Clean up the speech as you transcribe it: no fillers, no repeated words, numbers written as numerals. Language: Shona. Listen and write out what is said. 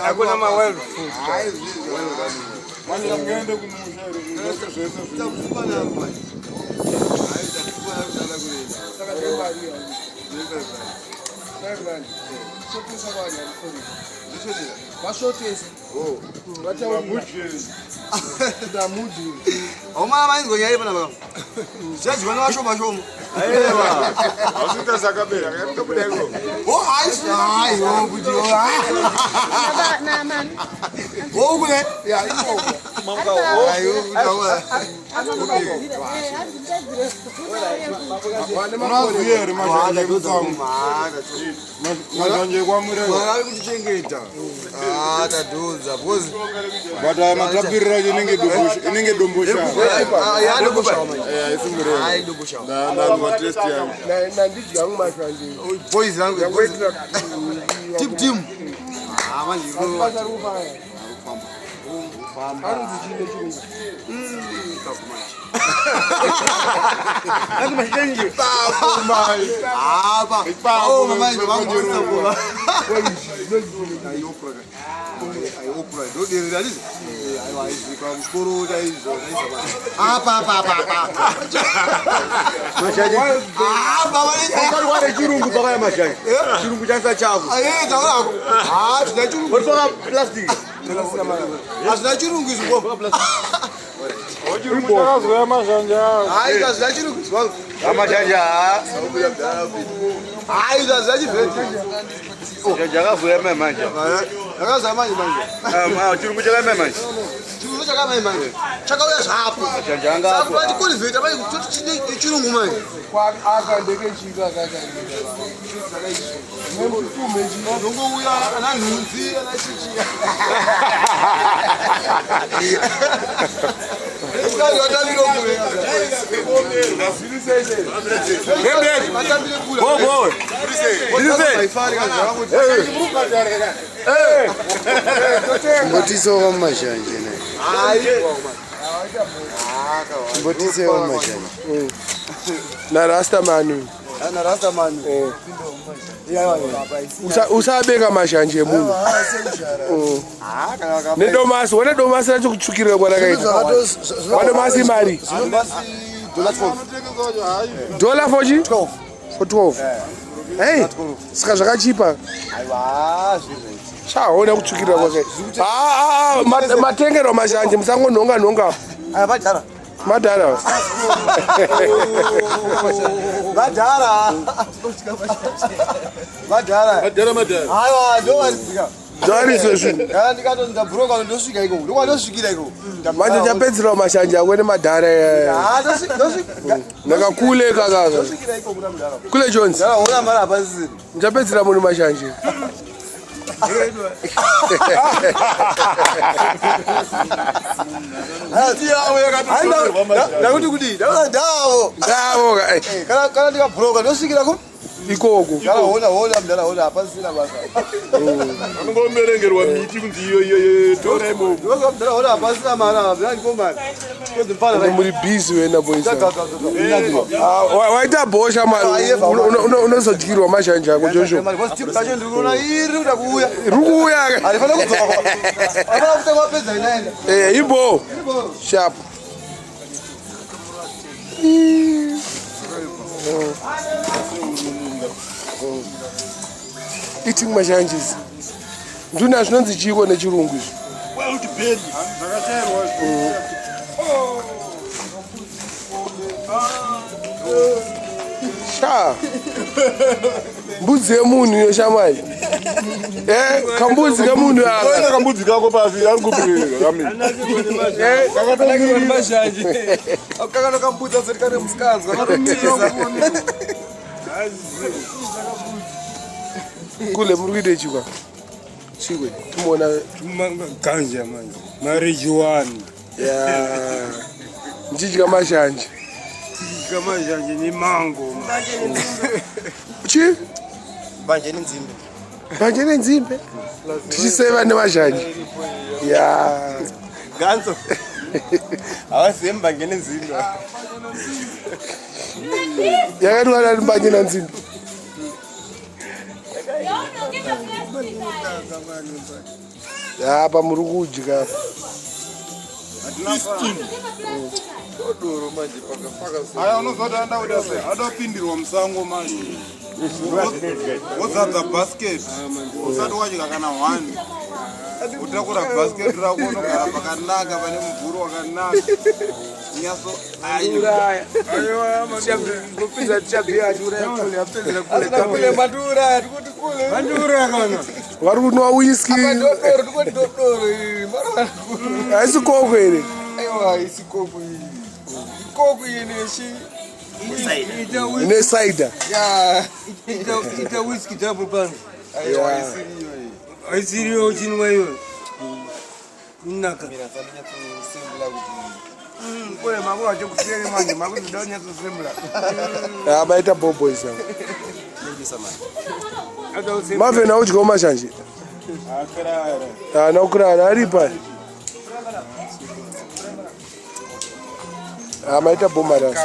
Hakuna ma wild food. Vashotesa. Haumana mainzwa nyaya iri panapa. Zvichadyiwa nevashoma shoma. Aiwa. Hausiita sakabera, katobuda iko. Oh, hayi, hayi, oh, kuti oh. Oh, kune. Ya, ikoko. Hayi, kutaura. Unoziva here mashanje ekutsamu? Mashanje ekwamureva. Mwari ari kutichengeta. Ah, tadhonza because But aya matapiriro acho inenge dombosha, inenge dombosha. Ah, ya dombosha manje. Eh, haisi mureva. Hayi dombosha. Ndanzwa taste yayo. Nandidya hangu mashanje. Boys rangu. boys. Yangoitira Team team. Ah, manje. basa riri kufaya. Anonzi chii nechirungu? Apa. Oh, mama, vangu kuva. Ukarwara chirungu pakaya mashanje. Chirungu chanisa chako. Uripaka plastic. Hazvina chirungu izvi ngoma. Chirungu chakazouya mashanje ayo. Hayi, hazvina chirungu izvi wangu. Amashanje haa. Hayi, hazvina chivheti. Mashanje akazouya mai manje. Yakazaya manje manje. Ah, Chirungu chakamai manje. Chirungu chakamai manje. Chakauya zvapo. Mashanje anga Saka apo. patikonivheta manje kutoti chine chirungu manje. Aka ndekechika kaka. Nemtume chi. Ndongouya ana nhunzi ana chichi. Go go. Chimbotisewo mumazhanje ne. Chimbotisewo mumazhanje. Narasta manu. Usabeka mashanje emunhu. Nedomasi, wane domasi racho kutsvukirira kwarakaita. Wadomasi mari. Dollar for chi? For 12. Hey, saka zvakachipa. Chaona kutsvukirira kwakaita. Ah, ah, ah, matengerwa mashanje musangonhonga nhonga. Madhara. Madhara. Madhara. Madhara madhara. Aiwa, ndowarizika. Zvarizwe zvinhu. Kana ndikatonza bhuroka ndosvika ikoko. Ndokwandosvikira ikoko. Manje chapedzerawo mashanje ako nemadhara. Ah, ndosvika ndosvika. Nakakule kakaka. Ndosvikira ikoko kuna mudhara. Kule Jones. Mudhara ona mara hapasisiri. Ndichapedzera munhu mashanje. Ndakuti kudii? Ndakuti ndavo. Ndavo ka eh, Eh, Kana kana ndikabhuroka ndosvikira ku ikoko. Mudhara ona ona mudhara ona hapasisina basa. Anongomerengerwa miti kunzi iyo iyo iyo tora imomo. Ndosvika mudhara ona hapasisina mara hapana ndipo mari. Kozi mfana Ende muri busy wena boys. Gaga. Ah, waita bhosha mari unozodyirwa mashanje ako Joshua. Mari because team racho ndiri kuona iri kuda kuuya. Riri kuuya ka. Harifana kudzoka. Harifana kutanga wapedza inaenda. Eh, ibo. Sharp. Eating mashanjes. Nduna zvinonzi chiiko nechirungu izvi? Wild berry. Zvakachairwa. Sha. Mbudzi yemunhu iyo shamwari. Eh, kambudzi kemunhu aka. Oenda kambudzi kako pasi ari kupirira kamira. Eh, Kakano kambudza seri kane musikanzwa kanotiza. Kule muri kuita chikwa. Chikwe. Timuona Ganja manje. Marijuana. ya. Ndichidya mashanje. Chidya mashanje nemango. Chi? Manje nenzimbe. Mbanje nenzimbe. Tichiseva nemazhanje. Ya. Ganzo. Havazive mbanje nenzimbe. Yakati wana mbanje nenzimbe. Apa muri kudya. Aya unozoti anda kuda sei? Ada kupindirwa musango manje. Wozadza basket. Usati wadya kana one. Utakura basket rako unogara pakanaka pane mumvuri wakanaka. Nyaso ayo. Kule matura tikuti kule. Vari kunwa whisky. Dodoro tikuti dodoro iyi. Mara Haisi koko here? aiwa isi koku iyi. Koku iyi nechi. Ine cider. Ya. Ita whisky double band. Aiwa isiriyo iyi. Haisiriyo uchinwa iwe. Inaka. Mira sandinyatsosembula kuti Kule mako achokusiyeni manje mako ndonyatsosembula. Ah, maita boboys ava. Ada usembula. Mavhena udyawo mazhanje. Haana kurara ari pa. Ah, maita bomarasi.